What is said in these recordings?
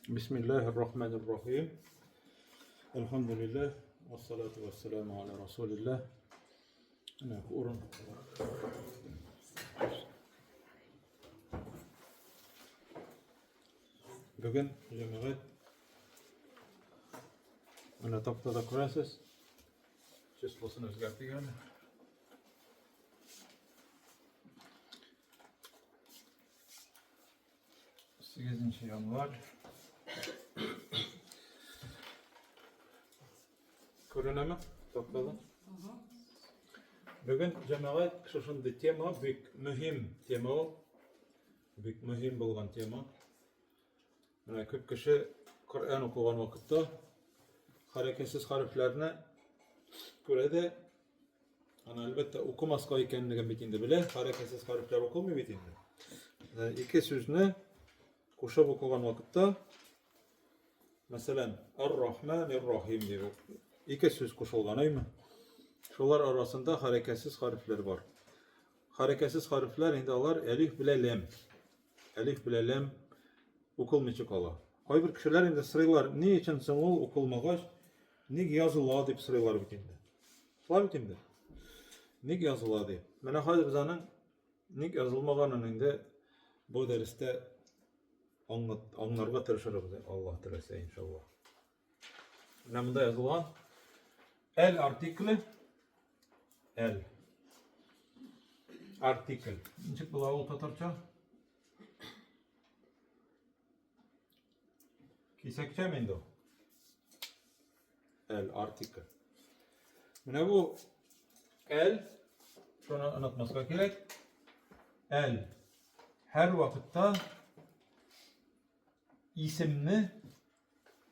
Бисмиллахир рахманир рахим. Әлхәмдүлилләһ, вассалату вассаламу аля расулилләһ. Менә урын. Бүген җәмәгать менә тактада күрәсез. Числосын үзгәртик әле. 8 январь. Күренәме? Тактада. Бүген җәмәгать шушындый тема, бик мөһим тема ул. Бик мөһим булган тема. Менә күп кеше Коръән укыган вакытта хәрәкәтсез хәрефләрне күрә дә, аны әлбәттә укымаска икәнлеген бит инде белә, хәрәкәтсез хәрефләр укылмый бит инде. Ике сүзне кушып укыган вакытта, мәсәлән, Ар-Рахман-ир-Рахим дип ике сүз кушылган, әйме? Шулар арасында хәрәкәтсез хәрефләр бар. Хәрәкәтсез хәрефләр инде алар әлиф белән ләм. Әлиф белән ләм укылмыйча кала. Кайбер кешеләр инде сорыйлар, ни өчен соң ул укылмагач, ник языла дип сорыйлар бит инде. Шулай бит инде. Ник языла дип. Менә хәзер без аның ник язылмаганын инде бу дәрестә аңларга тырышырбыз, Аллаһ теләсә, иншалла. Менә монда язылган әл артикле әл артикль. Ничек була ул татарча? Кисәкчәме инде ул? Әл артикль. Менә бу әл, шуны онытмаска кирәк. Әл һәр вакытта исемне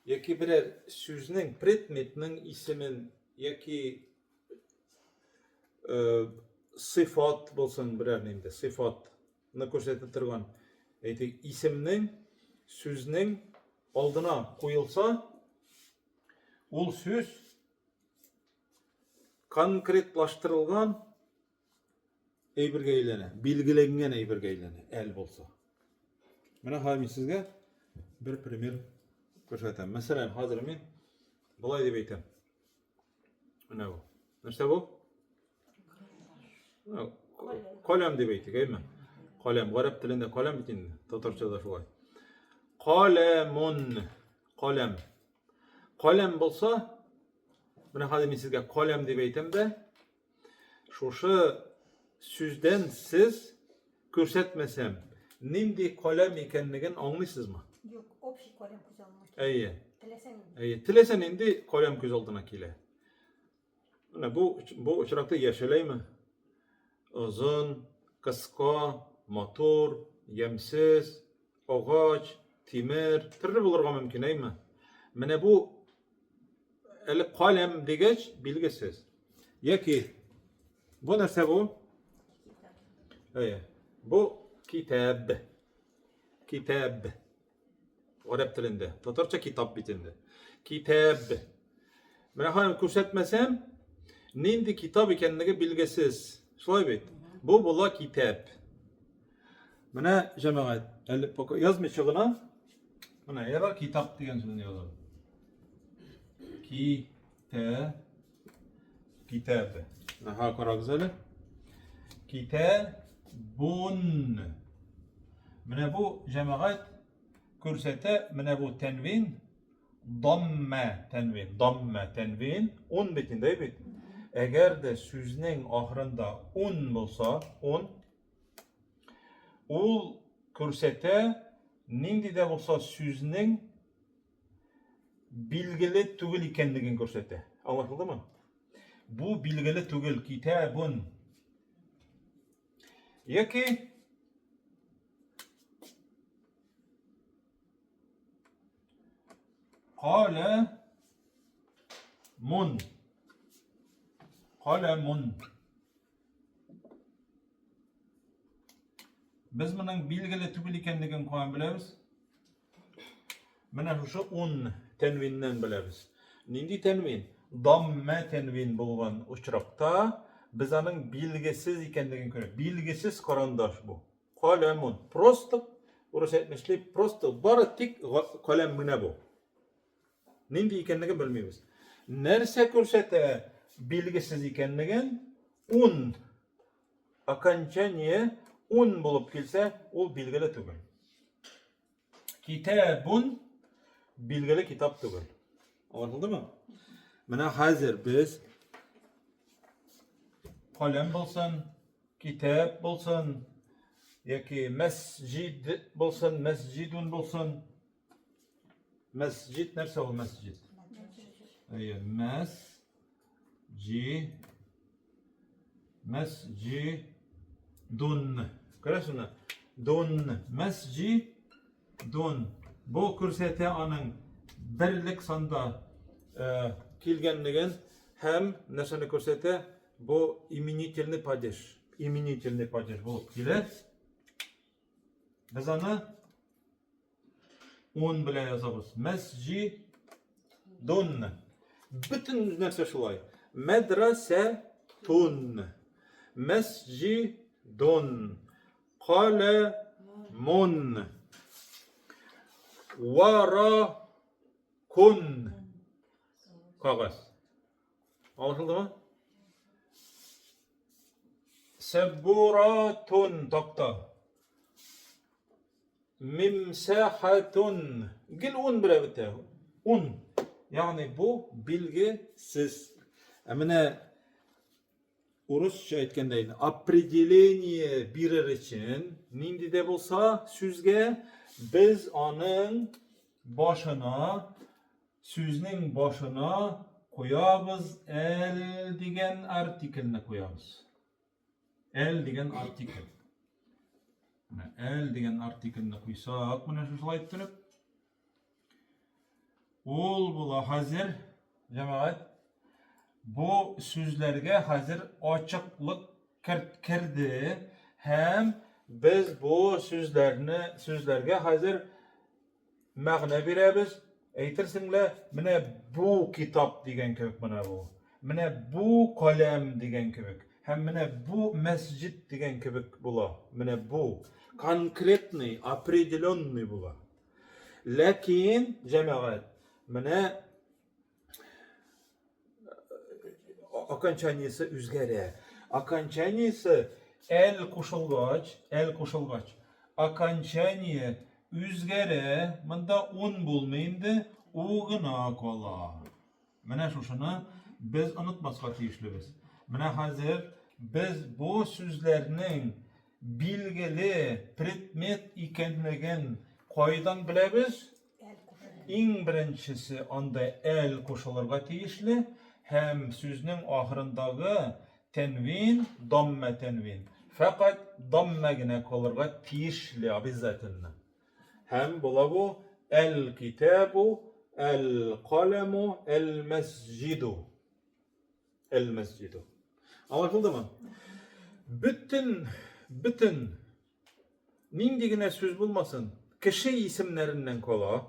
яки берәр сүзнең, предметның исемен яки э, сыйфат булсын берәр нинди сыйфат ны күрсәтә торган, әйтик, исемнең, сүзнең алдына куелса, ул сүз конкретлаштырылган әйбергә әйләнә, билгеләнгән әйбергә әйләнә, әл булса. Менә хәзер мин сезгә бер пример күрсәтәм. Мәсәлән, хәзер мин болай дип әйтәм. Менә бу. Нәрсә бу? Каләм дип әйтик, әйме? Каләм, гарәп телендә каләм бит инде, татарча да шулай. Каләмун, каләм. Каләм булса, менә хәзер мин сезгә каләм дип әйтәм дә, шушы сүздән сез күрсәтмәсәм, нинди каләм икәнлеген аңлыйсызмы? Юк, общий каләм күз алдына килә. Әйе. Теләсә нинди. Әйе, теләсә нинди каләм күз алдына килә. Менә бу бу очракта яшеләйме? Озын, кыска, матур, ямьсез, агач, тимер, төрле булырга мөмкин, әйме? Менә бу әле каләм дигәч билгесез. Яки бу нәрсә бу? Әйе. Бу китап. Китап. Гарәп телендә. Татарча китап бит инде. Китап. Менә хәзер күрсәтмәсәм, нинди китап икәнлеге билгесез. Шулай бит? Бу була китап. Менә җәмәгать, әле пока язмыйча гына, менә яра китап дигән сүзне язам. Китә китап. Аһа, карагыз әле. Китабун. Менә бу җәмәгать күрсәтә, менә бу тәнвин, дамма тәнвин, дамма тәнвин, ун бит инде, бит. Әгәр дә сүзнең ахырында ун булса, ун, ул күрсәтә нинди дә булса сүзнең билгеле түгел икәнлеген күрсәтә. Аңлашылдымы? Бу билгеле түгел, китабун. Яки Калә мун. Калә мун. Без моның билгеле түгел икәнлеген каян беләбез? Менә шушы ун тәнвиннән беләбез. Нинди тәнвин? Даммә тәнвин булган очракта без аның билгесез икәнлеген күрәбез. Билгесез карандаш бу. Каләмун. Просто Урыс әйтмешли, просто бары тик каләм генә бу. Нинди икәнлеген белмибез. Нәрсә күрсәтә билгесез икәнлеген? Ун. Окончание ун булып килсә, ул билгеле түгел. Китабун билгеле китап түгел. Аңлашылдымы? Менә хәзер без каләм булсын, китап булсын, яки мәсҗид булсын, мәсҗидун булсын. Мәсҗид нәрсә ул мәсҗид? Әйе, мәс җи мәсҗидун. Күрәсезме? Дун мәсҗидун. Бу күрсәтә аның берлек санда э, килгәнлеген һәм нәрсәне күрсәтә? Бу именительный падеж. Именительный падеж булып килә. Без аны Ун белән язабыз. Мәсҗидун. Бөтен нәрсә шулай. Мәдрәсәтун. Мәсҗидун. Каләмун. Варакун. Кагаз. Аңлашылдымы? Сәббуратун такта. Мимсәхәтун. Гел ун белә бетә. Ун. Ягъни бу билгесез. Ә менә урысча әйткәндә инде определение бирер өчен нинди дә булса сүзгә без аның башына сүзнең башына куябыз әл дигән артикльне куябыз. Әл дигән артикль. Менә әл дигән артикльне куйсак, менә шушылай иттереп, ул була хәзер, җәмәгать, бу сүзләргә хәзер ачыклык керде һәм без бу сүзләрне сүзләргә хәзер мәгънә бирәбез. Әйтерсең лә, менә бу китап дигән кебек менә бу. Менә бу каләм дигән кебек. Һәм менә бу мәсҗид дигән кебек була. Менә бу конкретный, определенный була. Ләкин, җәмәгать, менә окончаниесе үзгәрә. Окончаниесе әл кушылгач, әл кушылгач, окончание үзгәрә, монда ун булмый инде, у гына кала. Менә шушыны без онытмаска тиешлебез. Менә хәзер без бу сүзләрнең билгеле предмет икәнлеген кайдан беләбез? Иң беренчесе анда әл кушылырга тиешле һәм сүзнең ахырындагы тәнвин, дамма тәнвин, фәкать дамма генә калырга тиешле обязательно. Һәм була бу әл-китабу, әл-каләму, әл-мәсҗиду. Әл-мәсҗиду. Аңлашылдымы? Бөтен, бөтен Нинди генә сүз булмасын, кеше исемнәреннән кала,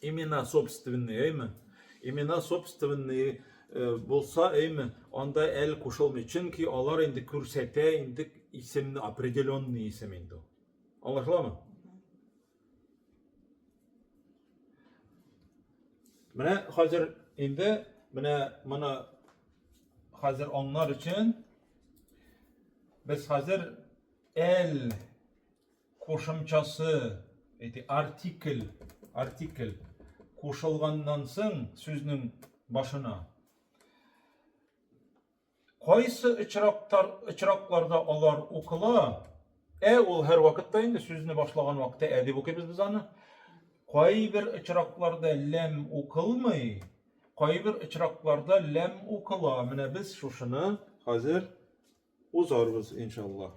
имена собственные, әйме? Имена собственные э, булса, әйме, анда әл кушылмый. Чөнки алар инде күрсәтә инде исемне, определенный исем инде. Аңлашыламы? Менә хәзер инде менә моны хәзер аңлар өчен без хәзер әл кушымчасы, әйтик, артикль, артикль кушылганнан соң сүзнең башына Кайсы очрактар, очракларда алар укыла? Ә ул һәр вакытта инде сүзне башлаган вакытта ә дип укыйбыз без аны. Кайбер очракларда ләм укылмый, кайбер очракларда ләм укыла. Менә без шушыны хәзер узарбыз, иншалла.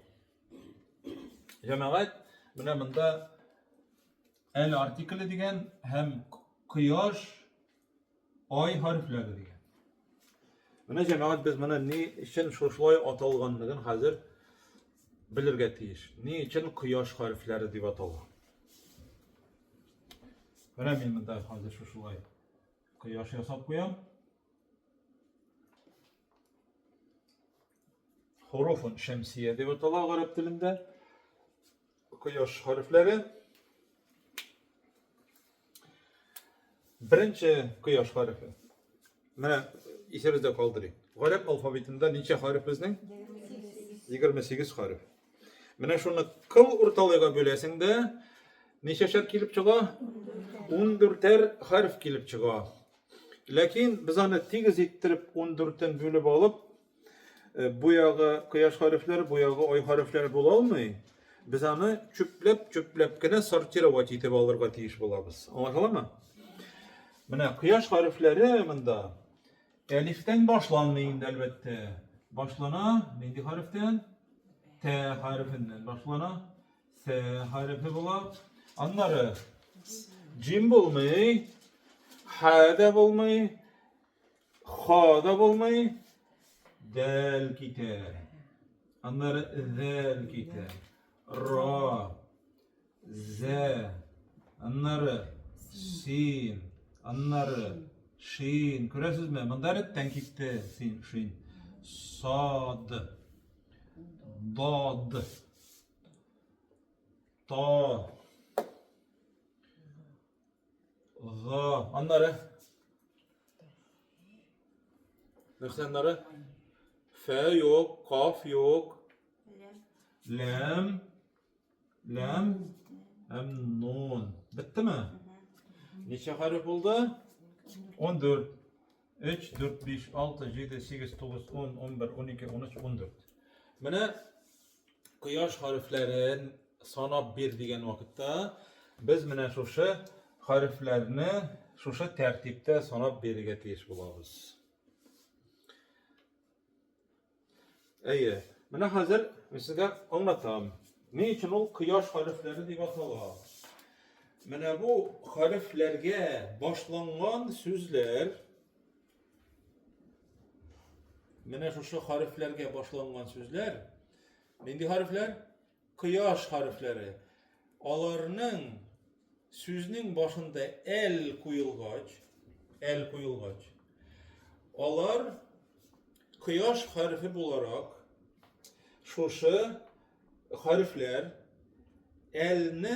Җәмәгать, менә монда әл артикле дигән һәм кояш Ай хәрефләре дигән. Менә җәмәгать без моны ни өчен шушылай аталганлыгын хәзер белергә тиеш. Ни өчен кояш хәрефләре дип атала? Менә мин монда хәзер шушылай кояш ясап куям. Хуруфун шәмсия дип атала гарәп телендә. кояш хәрефләре. Беренче кояш хәрефе. Менә исебездә калдырыйк. Гарәп алфавитында ничә хәреф безнең? 28 хәреф. Менә шуны кыл урталайга бүләсең дә, ничәшәр килеп чыга? 14-әр хәреф килеп чыга. Ләкин без аны тигез иттереп 14-тән бүлеп алып, э, бу ягы кояш хәрефләре, бу ягы ай хәрефләре була алмый. Без аны чүпләп-чүпләп кенә сортировать итеп алырга тиеш булабыз. Аңлашыламы? Менә кояш хәрефләре монда әлифтән башланмый инде, әлбәттә. Башлана нинди хәрефтән? Т хәрефеннән башлана. С хәрефе була. Аннары җим булмый, х да булмый, х да булмый, дәл китә. Аннары зәл китә. Ра, Зә, аннары син, аннары шин. Күрәсезме? Монда рәттән китте син, шин. Сад. Дад. Та. Га. Аннары. Нәрсә аннары? Фә юк, каф юк. Ләм. Ләм һәм нун. Беттеме? Ничә хәреф булды? 14. 3, 4, 5, 6, 7, 8, 9, 10, 11, 12, 13, 14. Менә кояш хәрефләрен санап бир дигән вакытта без менә шушы хәрефләрне шушы тәртиптә санап бирергә тиеш булабыз. Әйе. Менә хәзер мин сезгә аңлатам. Ни өчен ул кояш хәрефләре дип атала? Менә бу хәрефләргә башланган сүзләр менә шушы хәрефләргә башланган сүзләр нинди хәрефләр? Кояш хәрефләре. Аларның сүзнең башында әл куелгач, әл куелгач, алар кояш хәрефе буларак шушы хәрефләр әлне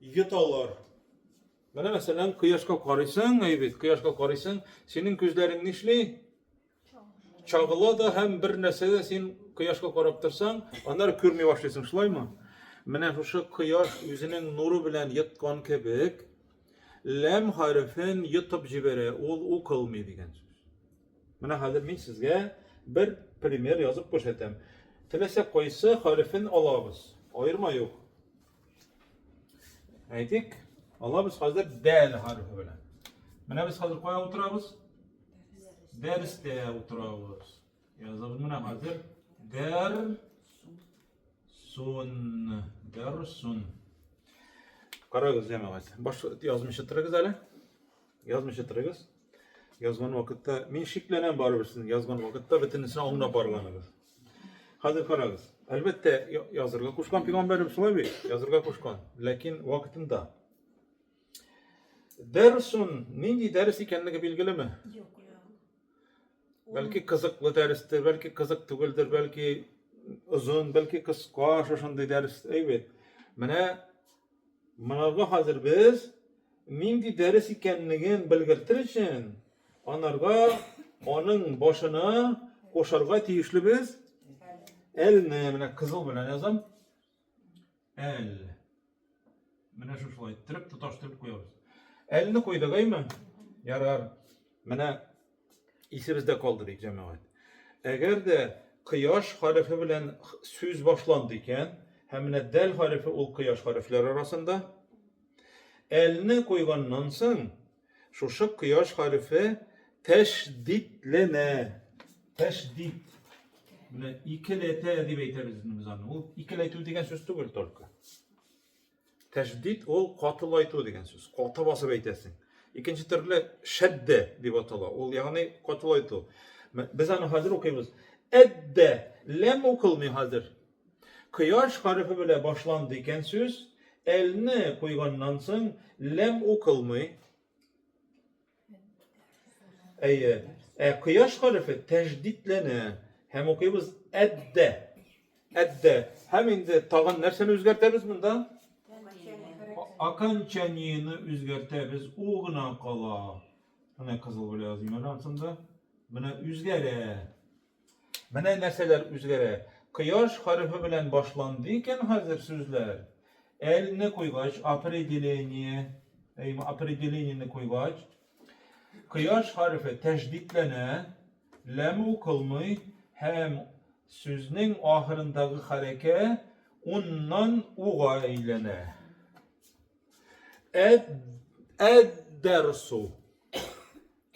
йоталар. Менә мәсәлән, кояшка карыйсың, әй бит, кояшка карыйсың, синең күзләрең нишли? Чагыла да һәм бер нәрсә дә син кояшка карап торсаң, аннары күрми башлыйсың, шулаймы? Менә шушы кояш үзенең нуры белән йоткан кебек, ләм хәрефен йотып җибәрә, ул укылмый дигән сүз. Менә хәзер мин сезгә бер пример язып күрсәтәм. Теләсә кайсы хәрефен алабыз. Аерма юк. Әйтик, алабыз хәзер дәл хәрефе белән. Менә без хәзер кая утырабыз? Дәрестә утырабыз. Язабыз менә хәзер дәр сун, дәрсун. Карагыз, җәмәгать. Баш язмыйча торыгыз әле. Язмыйча торыгыз. Язган вакытта мин шикләнәм барыбер сезнең язган вакытта бөтенесен аңлап барганыгыз. Хәзер карагыз. Әлбәттә, язырга кушкан пәйгамбәребез шулай бит, язырга кушкан, ләкин вакытында. Дәрсун нинди дәрес икәнлеге билгелеме? Юк. Бәлки кызыклы дәрестер, бәлки кызык түгелдер, бәлки озын, бәлки кыска шушындый дәрес, әйбәт. Менә монарга хәзер без нинди дәрес икәнлеген белгертер өчен анарга аның башына кушарга тиешлебез әлне менә кызыл белән язам. Әл. Менә шушылай иттереп тоташтырып куябыз. Әлне куйдык, әйме? Ярар. Менә исебездә калдырыйк, җәмәгать. Әгәр дә кояш хәрефе белән сүз башланды икән, һәм менә дәл хәрефе ул кояш хәрефләре арасында, әлне куйганнан соң шушы кояш хәрефе тәшдидләнә. Тәшдид. Менә икеләтә дип әйтәбез без аны. Ул икеләйтү дигән сүз түгел только. Тәшдид ул катылайту дигән сүз. Каты басып әйтәсең. Икенче төрле шәддә дип атала. Ул ягъни катылайту. Без аны хәзер укыйбыз. Әддә ләм укылмый хәзер. Кояш хәрефе белән башланды икән сүз, әлне куйганнан соң ләм укылмый. Әйе. Ә кояш хәрефе тәждидләнә һәм укыйбыз әддә. Әддә. Һәм инде тагын нәрсәне үзгәртәбез монда? Окончаниене үзгәртәбез. У гына кала. Менә кызыл белән языйм әле анысын да. Менә үзгәрә. Менә нәрсәләр үзгәрә. Кояш хәрефе белән башланды икән хәзер сүзләр. Әлне куйгач, определение, әйме, определениене куйгач, кояш хәрефе тәждидләнә, ләм укылмый һәм сүзнең ахырындагы хәрәкә уннан уга әйләнә. Әд, әддәрсу.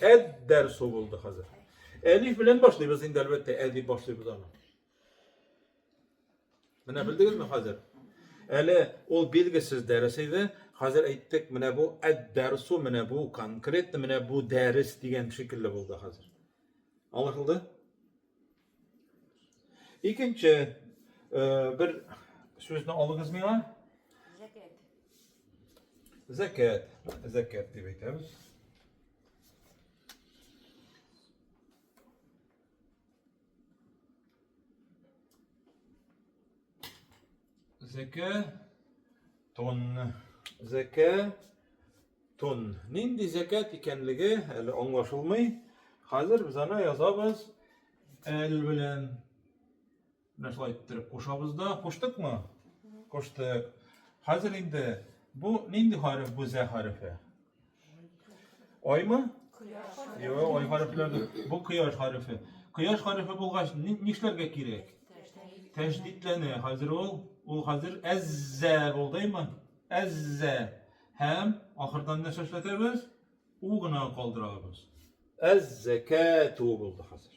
Әд-дәрсу булды хәзер. Әлиф белән башлыйбыз инде, әлбәттә, ә дип башлыйбыз аны. Менә белдегезме хәзер? Әле ул билгесез дәрес иде. Хәзер әйттек, менә бу әд-дәрсу, менә бу конкретно, менә бу дәрес дигән шикелле булды хәзер. Аңлашылды? Икенче э, бер сүзне алыгыз миңа. Зәкәт. Зәкәт. Зәкәт дип әйтәбез. Зәкәтун. Зәкәтун. Нинди зәкәт икәнлеге әле аңлашылмый. Хәзер без аны язабыз әл белән. Менә шулай иттереп кушабыз да. Куштыкмы? Куштык. Хәзер инде бу нинди хәреф бу зә хәрефе? Аймы? Юк, ай хәрефләре. Бу кояш хәрефе. Кояш хәрефе булгач, нишләргә кирәк? Тәҗдидләнә. Хәзер ул, ул хәзер әззә булдымы? Әззә. Һәм ахырдан нәрсә эшләтәбез? У гына калдырабыз. Әз-зәкәту булды хәзер.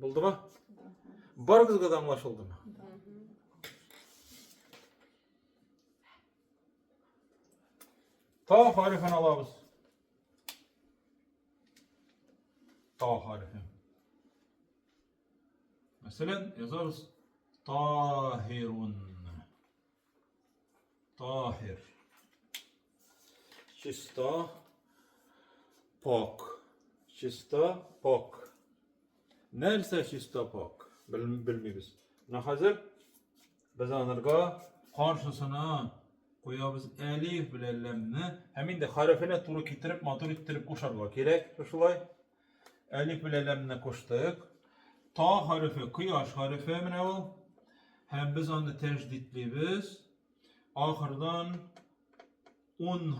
Булдымы? Барыгызга да аңлашылдымы? Та хәрефен алабыз. Та хәрефен. Мәсәлән, язабыз Таһирун. Таһир. Чиста, пак. Чиста, пак. Нәрсә чиста, пак? Белмибез. Менә хәзер без анарга каршысына куябыз әлиф белән ләмне һәм инде хәрефенә туры китереп, матур иттереп кушарга кирәк. Шулай. Әлиф белән ләмне куштык. Та хәрефе, кояш хәрефе менә ул. Һәм без аны тәждидлибез. Ахырдан ун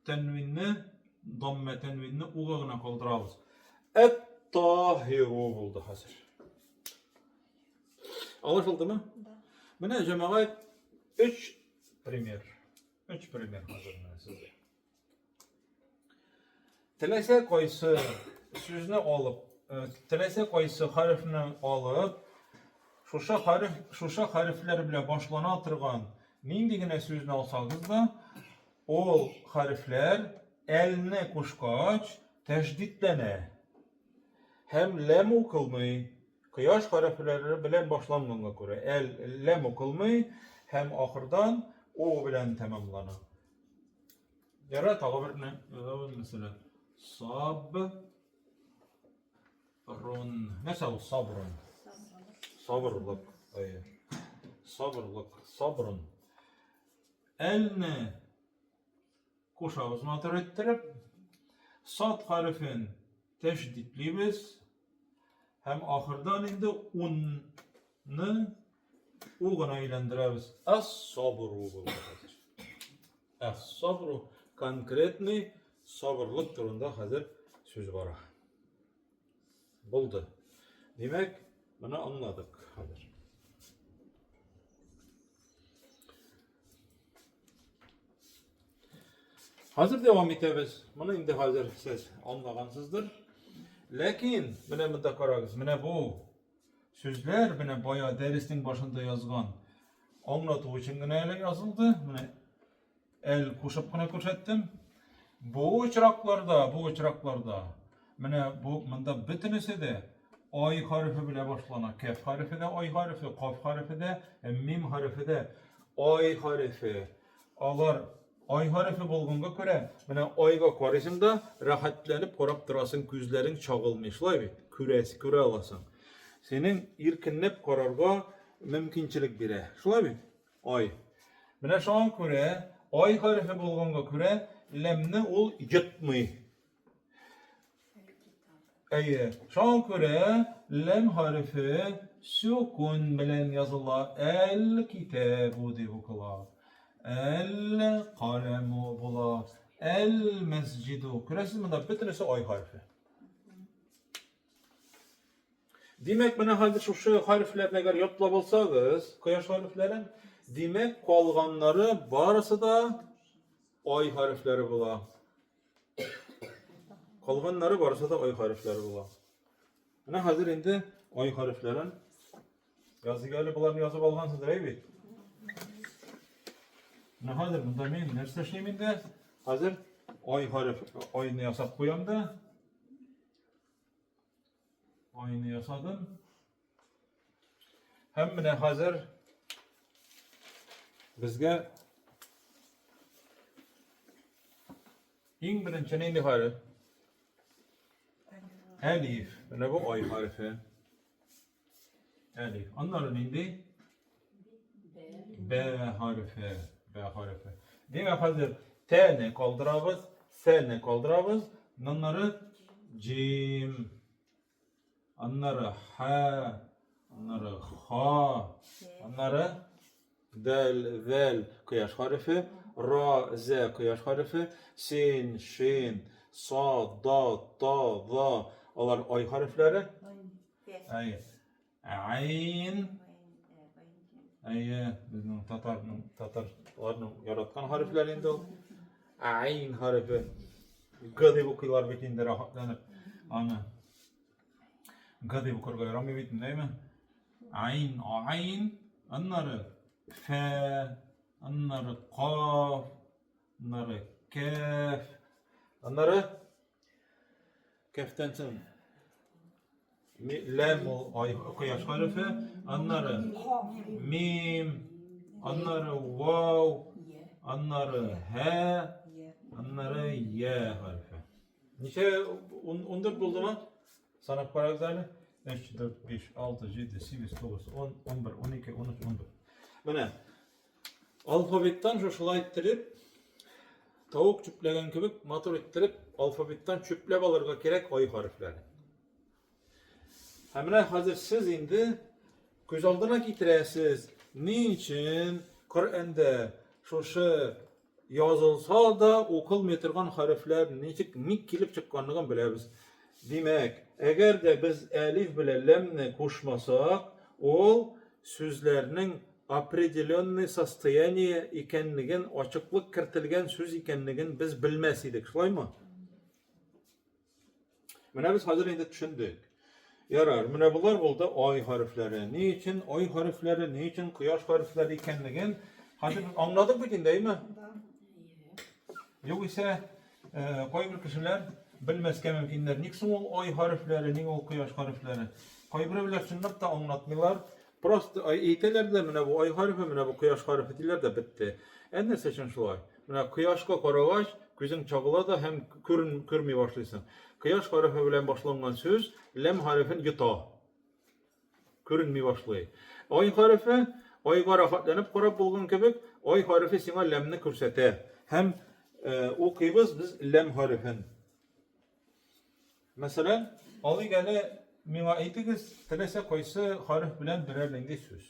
тәнвинне, дамма тәнвинне уга гына калдырабыз. Әт-таһиру булды хәзер. Аңлашылдымы? Да. Менә җәмәгать өч пример. Өч пример хәзер менә сезгә. Теләсә кайсы сүзне алып, э, теләсә кайсы хәрефне алып, шушы хәреф, шушы хәрефләр белән башлана торган нинди генә сүзне алсагыз да, ул хәрефләр әлне кушкач тәждидләнә. Һәм ләм укылмый. Кояш хәрефләре белән башланганга күрә, әл ләм укылмый һәм ахырдан у белән тәмамлана. Яра тагы берне язабыз, мәсәлән, саб рун. Нәрсә ул сабрун? Сабырлык. Әйе. Сабырлык, сабрун. Әлне кушабыз матур иттереп. Сад хәрефен тәшдидлибез. Һәм ахырдан инде унны у гына әйләндерәбез. Ас-сабру булды хәзер. Ас-сабру конкретный сабырлык турында хәзер сүз бара. Булды. Димәк, моны аңладык хәзер. Хәзер дәвам итәбез. Моны инде хәзер сез аңлагансыздыр. Ләкин менә монда карагыз, менә бу сүзләр менә бая дәреснең башында язган аңлату өчен генә әле язылды. Менә әл кушып кына күрсәттем. Бу очракларда, бу очракларда менә бу монда бөтенесе дә ай хәрефе белән башлана. Кәф хәрефе дә ай хәрефе, каф хәрефе дә, мим хәрефе дә ай хәрефе. Алар ай хәрефе булганга күрә, менә айга карыйсың да, рәхәтләнеп карап торасың, күзләрең чагылмый, шулай бит? Күрәс, күрә аласың. синең иркенләп карарга мөмкинчелек бирә. Шулай бит? Ай. Менә шуңа күрә, ай хәрефе булганга күрә, ләмне ул йотмый. Әйе, шуңа күрә ләм хәрефе сүкүн белән языла. Әл-китабу дип укыла. Әл-каләму була. Әл-мәсҗиду. Күрәсез, монда бөтенесе ай хәрефе. Димәк, менә хәзер шушы хәрефләрне әгәр ятлап алсагыз, кояш хәрефләрен, димәк, калганнары барысы да ай хәрефләре була. Калганнары барысы да ай хәрефләре була. Менә хәзер инде ай хәрефләрен языйк әле, боларны язып алгансыздыр, әй бит? Менә хәзер монда мин нәрсә эшлим инде? Хәзер ай хәреф, айны ясап куям да. Айны ясадым. Һәм менә хәзер безгә иң беренче нинди хәреф? Әлиф. Менә бу ай хәрефе. Әлиф. Аннары нинди? Б хәрефе. Б хәрефе. Димәк, хәзер Т-не калдырабыз, С-не калдырабыз, аннары Җим. Аннары Х, аннары Ха, аннары Дәл, Зәл кояш хәрефе, Ра, Зә кояш хәрефе, Син, Шин, Са, Да, Та, За, алар ай хәрефләре. Әйе. Айн. Әйе, безнең татарның, татарларның яраткан хәрефләре инде ул. Айн хәрефе. Г дип укыйлар бит инде рәхәтләнеп аны. Г дип укырга ярамый бит, әйме? Айн, айн, аннары фә, аннары каф, аннары кәф, аннары кәфтән соң ләм ул ай кояш хәрефе, аннары мим, аннары вау, аннары һә, аннары я хәрефе. Ничә, 14 булдымы? Санап карагыз әле. 3, 4, 5, 6, 7, 8, 9, 10, 11, 12, 13, 14. Менә алфавиттан шушылай иттереп, тавык чүпләгән кебек матур иттереп, алфавиттан чүпләп алырга кирәк ай хәрефләрен. Һәм менә хәзер сез инде күз алдына китерәсез, ни өчен Коръәндә шушы язылса да укылмый торган хәрефләр ничек ник килеп чыкканлыгын беләбез. Димәк, әгәр дә без әлиф белән ләмне кушмасак, ул сүзләрнең определенный состояние икәнлеген, ачыклык кертелгән сүз икәнлеген без белмәс идек, шулаймы? Менә без хәзер инде төшендек. Ярар, менә болар булды ай хәрефләре. Ни өчен ай хәрефләре, ни өчен кояш хәрефләре икәнлеген хәзер без аңладык бит инде, әйме? Югыйсә, э, кайбер кешеләр белмәскә мөмкиннәр. Ник соң ул ай хәрефләре, ник ул кояш хәрефләре? Кайберәүләр чынлап та аңлатмыйлар. Просто әйтәләр дә, менә бу ай хәрефе, менә бу кояш хәрефе диләр дә бетте. Ә нәрсә өчен шулай? Менә кояшка карагач, күзең чагыла да һәм күрен, күрми башлыйсың. Кояш хәрефе белән башланган сүз ләм хәрефен йота. Күренми башлый. Ай хәрефе, айга рәхәтләнеп карап булган кебек, ай хәрефе сиңа ләмне күрсәтә. Һәм э, укыйбыз без ләм хәрефен. Мәсәлән, алыйк әле, миңа әйтегез, теләсә кайсы хәреф белән берәр нинди сүз.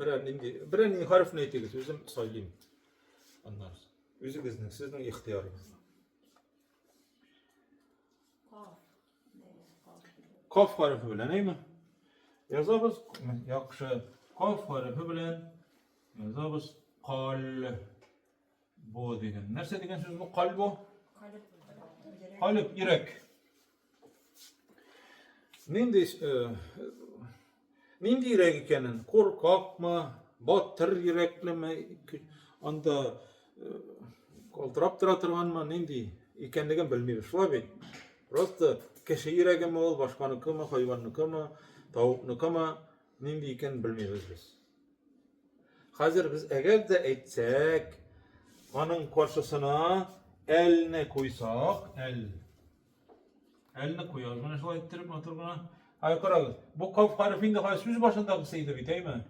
Берәр нинди, берәр нинди хәрефне әйтегез, үзем сайлыйм. Аннары үзегезнең, сезнең ихтыярыгызда. Каф хәрефе белән, әйме? Язабыз, яхшы, каф хәрефе белән язабыз кал. Бу дигән. Нәрсә дигән сүз бу? Кальбу? Калиб, йөрәк. Нинди э, нинди йөрәк икәнен, куркакмы, батыр йөрәклеме, анда э, калтырап тора торганмы, нинди икәнлеген белмибез. Шулай бит. Просто кеше йөрәгеме ул, башканыкымы, хайванныкымы, тавыкныкымы, нинди икәнен белмибез без. Хәзер без әгәр дә әйтсәк, аның каршысына әлне куйсак, әл. Әлне куябыз. Менә шулай иттереп матур гына. Ай, карагыз, бу каф хәрефе инде хәзер сүз башындагысы иде бит, әйме?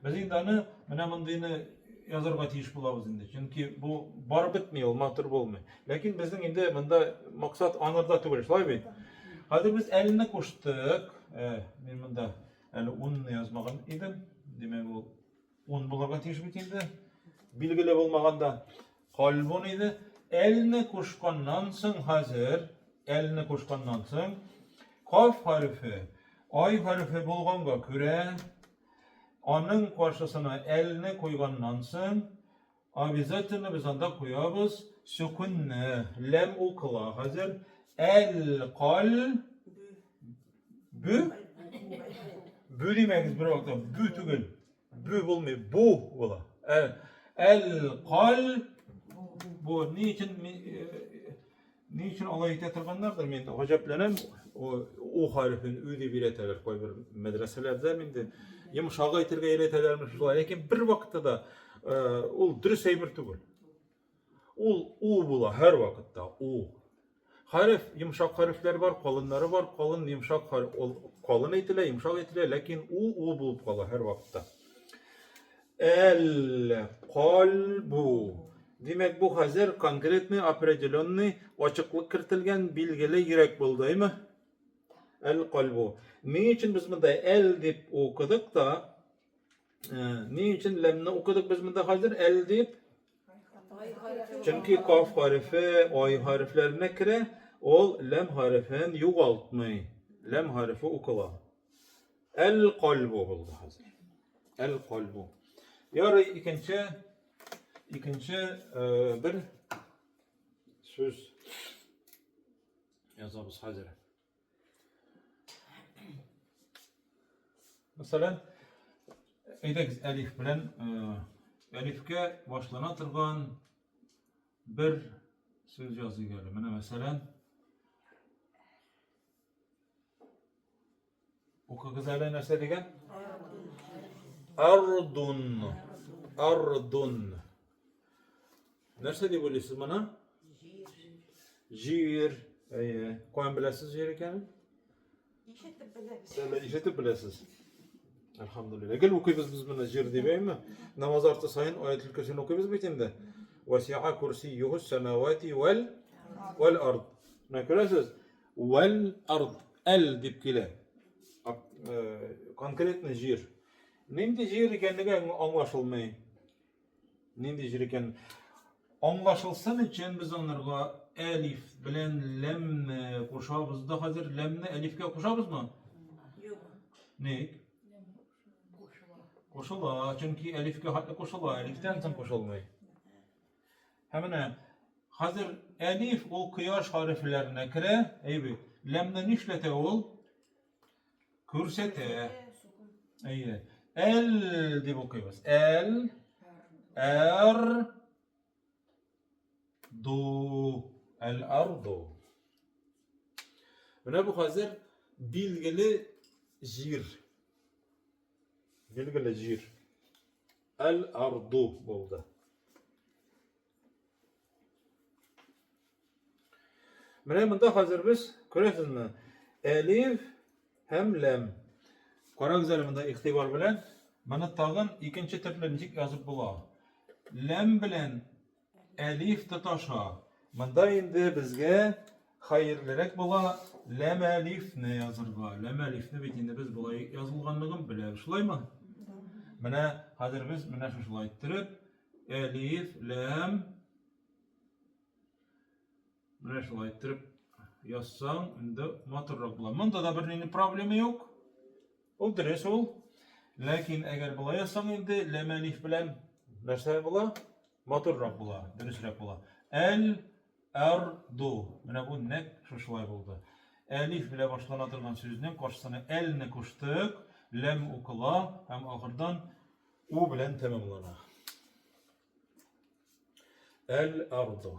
Без инде аны менә мондыйны язарга тиеш булабыз инде. Чөнки бу барып бетми, ул матур булмый. Ләкин безнең инде монда максат анырда түгел, шулай бит? Хәзер без әлне куштык. Э, мин монда әле унны язмаган идем. Димәк, ул ун булырга тиеш бит инде. Билгеле булмаганда кальбун иде. Әлне кушканнан соң хәзер, әлне кушканнан соң каф хәрефе ай хәрефе булганга күрә, аның каршысына әлне куйганнан соң обязательно без анда куябыз сүкүнне. Ләм укыла хәзер. Әл кал бü Бü димәгез бер вакытта, бü түгел. Бü булмый, бу була. Әл әл кал бу ни өчен ни өчен алай әйтә торганнардыр, мин гаҗәпләнәм. О хәрефен ү дип өйрәтәләр кайбер мәдрәсәләрдә инде. Йомшак әйтергә өйрәтәләрме шулай, ләкин бер вакытта да ул дөрес әйбер түгел. Ул у була һәр вакытта, у. Хәреф, йомшак хәрефләр бар, калыннары бар, калын, йомшак хәреф, ул калын әйтелә, йомшак әйтелә, ләкин у у булып кала һәр вакытта. Әл калбу. Димәк, бу хәзер конкретный, определенный ачыклык кертелгән билгеле йөрәк булды, әйме? Әл калбу. Ни өчен без монда әл дип укыдык та, Ни өчен ләмне укыдык без монда хәзер? Әл дип. Чөнки каф хәрефе ай хәрефләренә керә, ул ләм хәрефен югалтмый. Ләм хәрефе укыла. Әл кальбу булды хәзер. Әл кальбу. Ярый, икенче икенче бер сүз язабыз хәзер. Мәсәлән, әйдәгез әлиф белән әлифкә башлана торган бер сүз языйк әле. Менә мәсәлән, укыгыз әле нәрсә дигән? Ардун. Ардун. Нәрсә дип уйлыйсыз моны? Җир. Әйе. Каян беләсез җир икәнен? Ишетеп беләбез. Әле ишетеп беләсез. Әлхәмдулилла. Гел укыйбыз без моны җир дип, әйме? Намаз арты саен аятел көрсин укыйбыз бит инде. Васиа курсиюху самавати вәл вәл ард. Менә күрәсез, вәл ард, әл дип килә. Э, конкретно җир. Нинди җир икәнлеге аңлашылмый. Нинди җир икән? Аңлашылсын өчен без анарга әлиф белән ләмне кушабыз да хәзер ләмне әлифкә кушабызмы? Юк. Ник? Кушыла. Кушыла, чөнки әлифкә хәтле кушыла, әлифтән соң кушылмый. Һәм менә хәзер әлиф ул кояш хәрефләренә керә, әйе бит. Ләмне нишләтә ул? Күрсәтә. Әйе. Әл дип укыйбыз. Әл әр ду әл арду. Менә бу хәзер билгеле җир. Билгеле җир. Әл арду булды. Менә монда хәзер без күрәсезме? Әлиф һәм ләм. Карагыз әле монда игътибар белән. Моны тагын икенче төрле ничек язып була? Ләм белән әлиф тоташа. Монда инде безгә хәерлерәк була ләм әлифне язырга. Ләм әлифне бит инде без болай язылганлыгын беләбез, шулаймы? Менә хәзер без менә шушылай иттереп Әлиф, ләм. Менә шулай иттереп язсаң, инде матуррак була. Монда да бернинди проблема юк. Ул дөрес ул. Ләкин әгәр болай язсаң инде ләм әлиф белән нәрсә була? Матуррак була, дөресрәк була. Әл әр ду. Менә бу нәкъ шушылай булды. Әлиф белән башлана торган сүзнең каршысына әлне куштык, ләм укыла һәм ахырдан У белән тәмамлана. Әл-арду.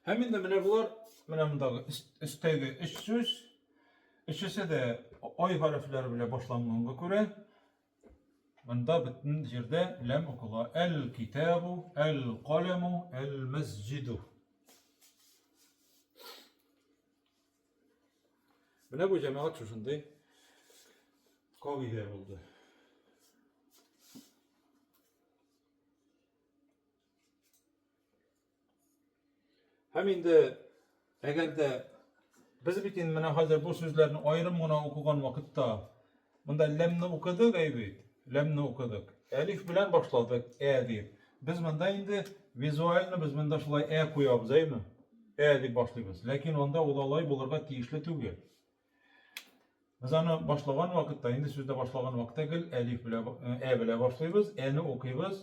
Һәм инде менә болар, менә мондагы өстәге өч сүз, өчесе дә ай хәрефләре белән башланганга күрә, монда бөтен җирдә ләм укыла. Әл-китабу, әл-каляму, әл-мәсҗиду. Менә бу җәмәгать шушындый кагыйдә булды. Һәм инде әгәр дә без бит инде менә хәзер бу сүзләрне аерым гына укыган вакытта монда ләмне укыдык әй бит, ләмне укыдык. Әлиф белән башладык, ә дип. Без монда инде визуально без монда шулай ә куябыз, әйме? Ә дип башлыйбыз. Ләкин анда ул алай булырга тиешле түгел. Без аны башлаган вакытта, инде сүзне башлаган вакытта гел әлиф белән, ә белән башлыйбыз, әне укыйбыз.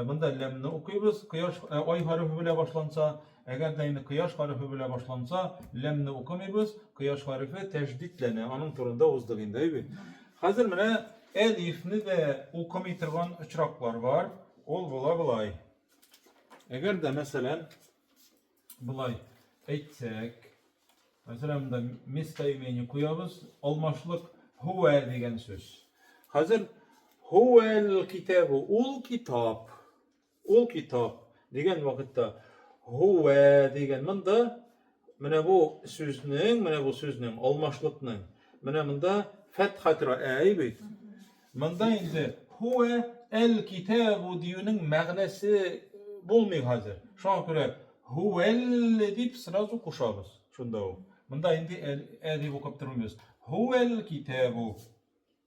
Монда ләмне укыйбыз, кояш ай хәрефе белән башланса, әгәр дә инде кояш хәрефе белән башланса, ләмне укымыйбыз, кояш хәрефе тәҗдидләнә. Аның турында уздык инде, әйе бит. Хәзер менә әлифне дә укымый торган очраклар бар. Ул була болай. Әгәр дә, мәсәлән, болай әйтсәк, мәсәлән, монда местоимение куябыз, алмашлык һуә дигән сүз. Хәзер һуәл китабу, ул китап, ул китап дигән вакытта һуә дигән монда менә бу сүзнең, менә бу сүзнең, алмашлыкның, менә монда фәтха тора, әй бит. Монда инде һуә әл-китабу диюнең мәгънәсе булмый хәзер. Шуңа күрә һуәл дип сразу кушабыз шунда ук. Монда инде ә дип укып тормыйбыз. Һуәл китабу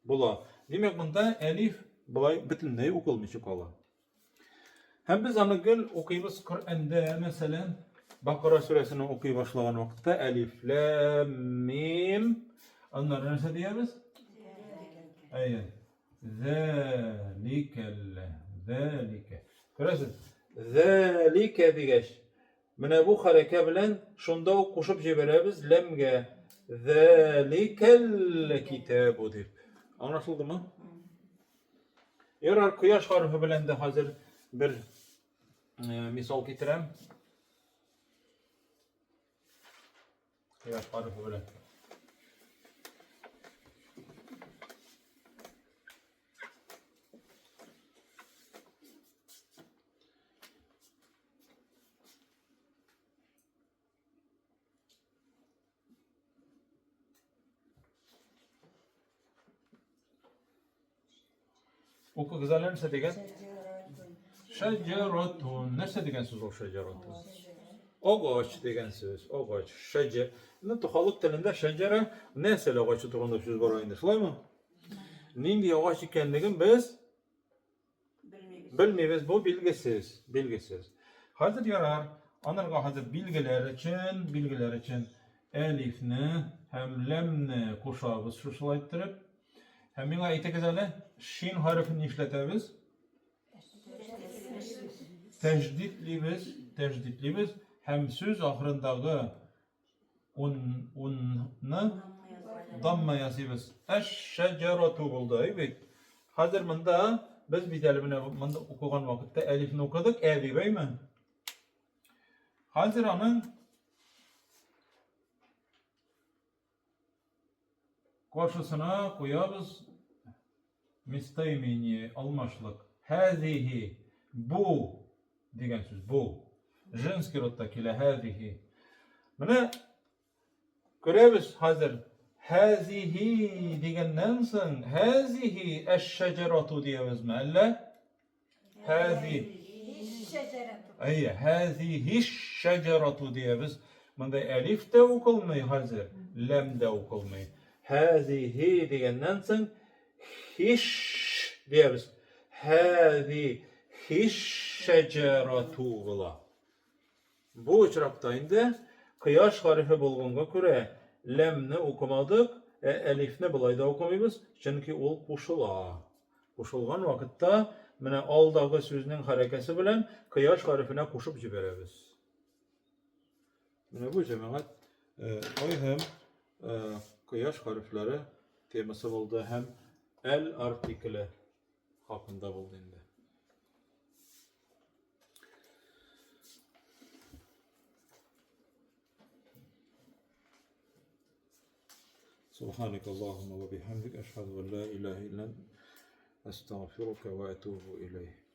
була. Димәк, монда әлиф болай бөтенләй укылмыйча кала. Һәм без аны гел укыйбыз Коръәндә, мәсәлән, Бакара сүрәсен укый башлаган вакытта әлиф ләм мим аннары нәрсә диябез? Әйе. Зәликәл. Зәликә. Күрәсез? Зәликә дигәч, менә бу хәрәкә белән шунда ук кушып җибәрәбез ләмгә. Зәликәл китабу дип. Аңлашылдымы? Ярар, кояш хәрефе белән дә хәзер бер мисал китерәм. Кояш хәрефе белән. Укыгыз әле нәрсә дигән? Шәҗәратун. Нәрсә дигән сүз ул шәҗәратун? Агач дигән сүз, агач. Шәҗә. Ну, халык телендә шәҗәрә нәсел агачы турында сүз бара инде, шулаймы? Нинди агач икәнлеген без Белмибез. Белмибез, бу билгесез, билгесез. Хәзер ярар, анарга хәзер билгеләр өчен, билгеләр өчен әлифне һәм ләмне кушабыз шушылай иттереп. Һәм миңа әйтегез әле, шин хәрефен нишләтәбез? Тәҗдидлибез, тәҗдидлибез һәм сүз ахырындагы ун унны дамма ясыйбыз. Әш-шәҗәрату булды, әй бит. Хәзер монда без бит әле менә монда укыган вакытта әлифне укыдык, ә дип, әйме? Хәзер аның каршысына куябыз местоимение, алмашлык. Һәзиһи, бу дигән сүз, бу. Женский родта килә һәзиһи. Менә күрәбез хәзер һәзиһи дигәннән соң һәзиһи әш-шәҗәрату диябезме әллә? Һәзи. Әйе, һәзиһи шәҗәрату диябез. Монда әлиф тә укылмый хәзер, ләм дә укылмый. Һәзиһи дигәннән соң хиш диябез. Һәзи хиш шәҗәрату була. Бу очракта инде кояш хәрефе булганга күрә ләмне укымадык, ә әлифне болай да укымыйбыз, чөнки ул кушыла. Кушылган вакытта менә алдагы сүзнең хәрәкәсе белән кояш хәрефенә кушып җибәрәбез. Менә бу җәмәгать ай һәм кояш хәрефләре темасы булды һәм әл артикле хакында булды инде. سبحانك اللهم وبحمدك أشهد أن لا إله إلا أنت أستغفرك وأتوب إليك.